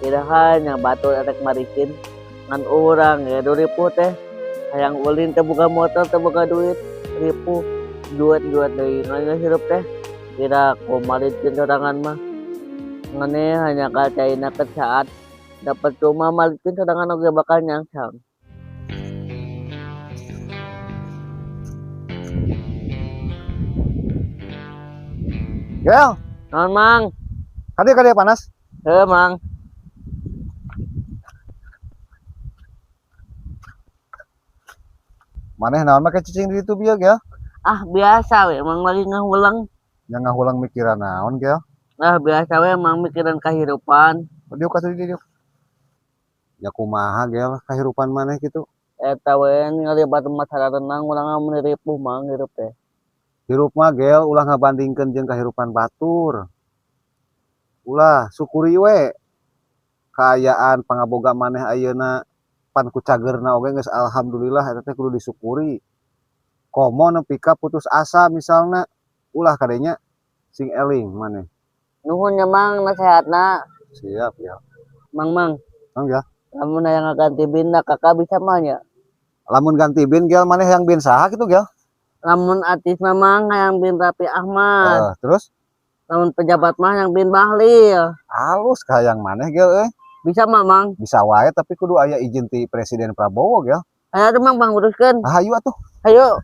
Iraha nya batur arek marikin, ngan urang ge ripuh teh. Hayang ulin teu boga motor, teu boga duit, ripuh. Duit-duit deui ngan hirup teh. Kira ku maritkeun sorangan mah. Ngan hanya ka caina ke saat dapat cuma maritkeun sorangan oge bakal nyangsang. Gel. Naon, Mang? Kadieu, kadieu, panas. Heuh, Mang. Maneh naon make cicing di ditu bieu, Gel? Ah, biasa we, Mang, lagi ngahulang. Yang ngahulang mikiran naon, Gel? Ah, biasa we, Mang, mikiran kahirupan. Diuk atuh di diuk. Ya kumaha, Gel, kahirupan maneh kitu? Eta we ningali batur masalah renang urang mah ripuh, Mang, hirup teh. Hirup mah, Gel, ulah ngabandingkeun jeung kahirupan batur. Ulah, syukuri we. Kaayaan pangaboga maneh ayeuna pan ku cagerna oge geus alhamdulillah, eta teh kudu disyukuri. Komo nepi ka putus asa misalna, ulah kadenya, sing eling maneh. Nuhun nya, Mang, nasehatna. Siap ya. Mang, Mang. Mang ya. Lamun hayang ngaganti bin na kakak bisa mah nya? Lamun ganti bin, Gel, maneh hayang bin saha kitu, Gel? Lamun artis mah, Mang, hayang bin Raffi Ahmad. Terus? Lamun pejabat mah hayang bin Bahlil. Halus kahayang maneh, Gel, euy. Bisa mah, Mang? Bisa wae, tapi kudu aya izin ti Presiden Prabowo, Gel. Ayo tuh, Mang, panguruskeun. Ah, hayu atuh. Hayu.